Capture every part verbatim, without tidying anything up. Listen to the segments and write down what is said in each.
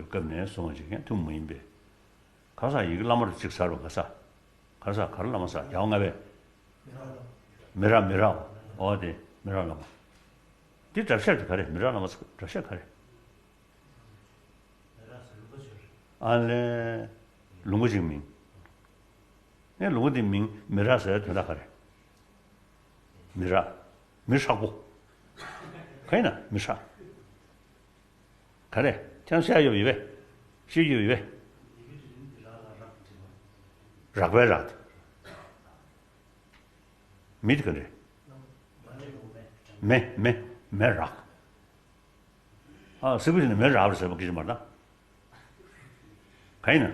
སྐབས་ནས་བཟུང་བ་ཅིག་ཀྱང་ཐུན་མོང་མ་ཡིན་པས། ག་ས་ཡི་གེ་བླ་མ་རུ་གཅིག་ཟེར་བ། ག་ས། ག་ས་ག་རེ་བླ་མ་ཟེར། རྒྱལ་བ་ལྔ་པས། མི་རག་མི་རག་འོ་དེ་མི་རག་བླ་མ། འདི་སྒྲ་བཤད་དེ་ག་རེ། མི་རག་བླ་མ་ཟེར་སྒྲ་བཤད་ག་རེ། ཨ་ལས། ལུང་པ་གཅིག་མིང་། ངས་ལུང་པ་འདི་མིང་མི་རག་ཟེར་བའི་དོན་དག་ག་རེ། མི་རག་མི་ཧྲག་པོ། ག་ཡིན་ན་མི་ཧྲག་ག་རེ། ཁྱེད་རང་བཤད་ཡོད་ཡོད་པས། ཤེས་ཡོད་ཡོད་པས། རག་པའི་རག་དེ། མི་དེ་ག་རེ། མེ་མེ་མེ་རག་ཨ་སི་ཀུ་ཅི་ནི་མེ་རག་པར་ཟེར་བ་སྐད་ཆ་མ་རེད་ད། ག་ཡིན་ན།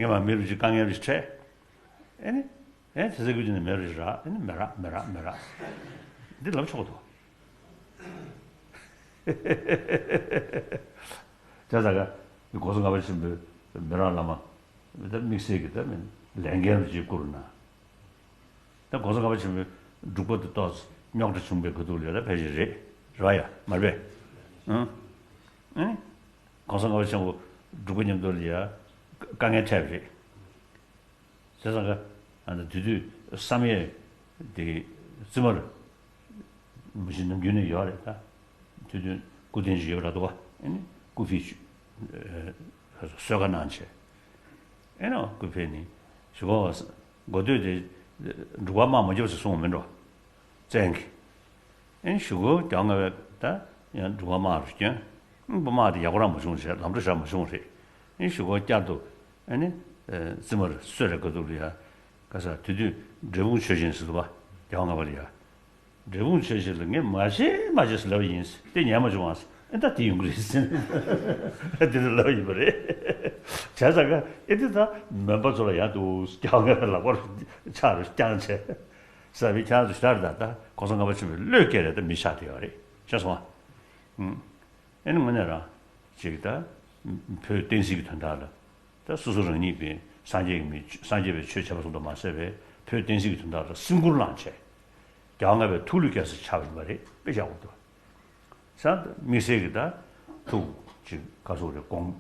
ངས་མ་མི་རུ་ཅིག་དཀའ་ངལ་རུ་ཅིག་འཕྲད། ཨེ་ནི། ཨེ་དེ་ཚེ་ཀུན་གྱི་ནི་མེ་རུ་ཅིག་རག་ཨེ་ནི་མེ་རག་མེ་རག་མེ་རག་འདི་ལབ་ཆོག་གི་འདུག་དེ་ཙང་ག་གོང་ས་ལྔ་པ་ཆེན་པོས་མི་རག་བླ་མ་ད་དམིགས་བསལ་གྱི་ད་མི་ལས་འགན་རུ་ཅིག་བསྐུར་ན། ད་གོང་ས་ལྔ་པ་ཆེན་པོས་འབྲུག་པ་དེ་ཏོག་ཙམ་རྙོག་དྲ་བྱུང་བའི་ཁ་ཐུག་ལ་ཡ་ད་ཕལ་ཆེར་རེད། རེད་བ་ཡ་མ་རེད་པས། ཨང་། ཨེ་ནི། གོང་ས་ལྔ་པ་ཆེན་པོ་འབྲུག་པ་མཉམ་དུ་ལ་ཡ་དཀའ་ངལ་འཕྲད་པ་རེད། བྱས་ཙང་ག་ཨ་ནི་དེ་དུས་བསམ་ཡས་དེ་རྩིབ་མར་མུ་བཞི་ནམ་རྒྱུན་ནས་ཡོད་རེད་ད། དེ་དུས་སྐུ་རྟེན་ཅིག་ཡོད་པ་འདྲ་འདུག་བ། ཨེ་ནི་སྐུ་ཕེབས་ཅིག་གསོལ་ཁ་གནང་བྱས། ཨེ་ནི་སྐུ་ཕེབས་ནི་ཞུ་གོ་བ་འགོ་སྟོད་དེ་འབྲུག་པ་དམག་མ་བརྒྱབ་ཟེར་གསུངས་པ་མིན་འགྲོ། བཙན་གྱིས། ཨེ་ནི་གཞུག་གུ་རྒྱལ་བ་ལྔ་པས་ད་ཡང་འབྲུག་པ་དམག་རུ་བསྐྱོན། ཨེ་ནི་དམག་དེ་ཡག་པོ་རང་མ་བྱུང་བྱས། ལམ་འགྲོ་ཞག་མ་བྱུང་རེད། ཨེ་ནི་གཞུག་གུ་བསྐྱར་དུ་ཨེ་ནི་རྩིབ་མར་གསོལ་རས་ཁ་ཐུག་ལ་ཡ། ག་ས་དེ་དུས་འབྲས་སྤུངས་ཆོས་ཆེན་ཟེར་འདུག་བ། རྒྱལ་བ་ལྔ་པ་ལ་ཡ། འབྲས་སྤུངས་ཆོས་ཆེན་ལ་ངས་མ་བྱེད་མ་བྱེད་ཟེར་ལབ་པ་ཡིན། དེ་ཉན་མ་བྱུང་བ། ཨེ་ད་དེ་ཡོང་གི་རེད་ཟེར། དེ་འདྲ་ལབ་པ་ཡིན་པ་རེད། བྱས་ཙང་ག་ཨེ་དེ་ད་མོན་པ་ཚོ་ལ་ཡ་འདུག་རྒྱལ་བ་ལྔ་པའི་ལག་པར་ཕྱག་རུ་བརྐྱངས་བྱས། ས་བི་ཁྱེད་རང་ཚོ་ཞེ་དྲག་རེད་ད། ད་གོང་ས་ལྔ་པ་ཆེན་པོའི་བློས་བཀལ་རེད་ད། མི་ཆགས་བསྡད་ཡོད་རེད། ཤེས་སོང་ཨ། ཨུམ། ཨེ་ནི་དངོས་གནས་རང་ཅིག་ད་བོད་བསྟན་སྲིད་ཀྱི་དོན་དག་ལ་ད་སོ་སོ་རང་ཉིད་པའི་སངས་རྒྱས་ཀྱི་མི་སངས་རྒྱས་པའི་ཆོས་བྱས་པ་སོགས་དུ་མ་ཟད་པའི་བོད་བསྟན་སྲིད་ཀྱི་དོན་དག་ལ་སེམས་ཁུར་བླངས་བྱས། རྒྱལ་བ་ལྔ་པའི་ཐུགས་ལུས་བསྐྱེད་སར་ཆགས་པ་ཡིན་པ་རེད། དཔེ་ཡག་པོ་འདུག་ས་དམིགས་བསལ་གྱི་ད་ཐུགས་ཅིག་ག་སོགས་རེད། དགོངས་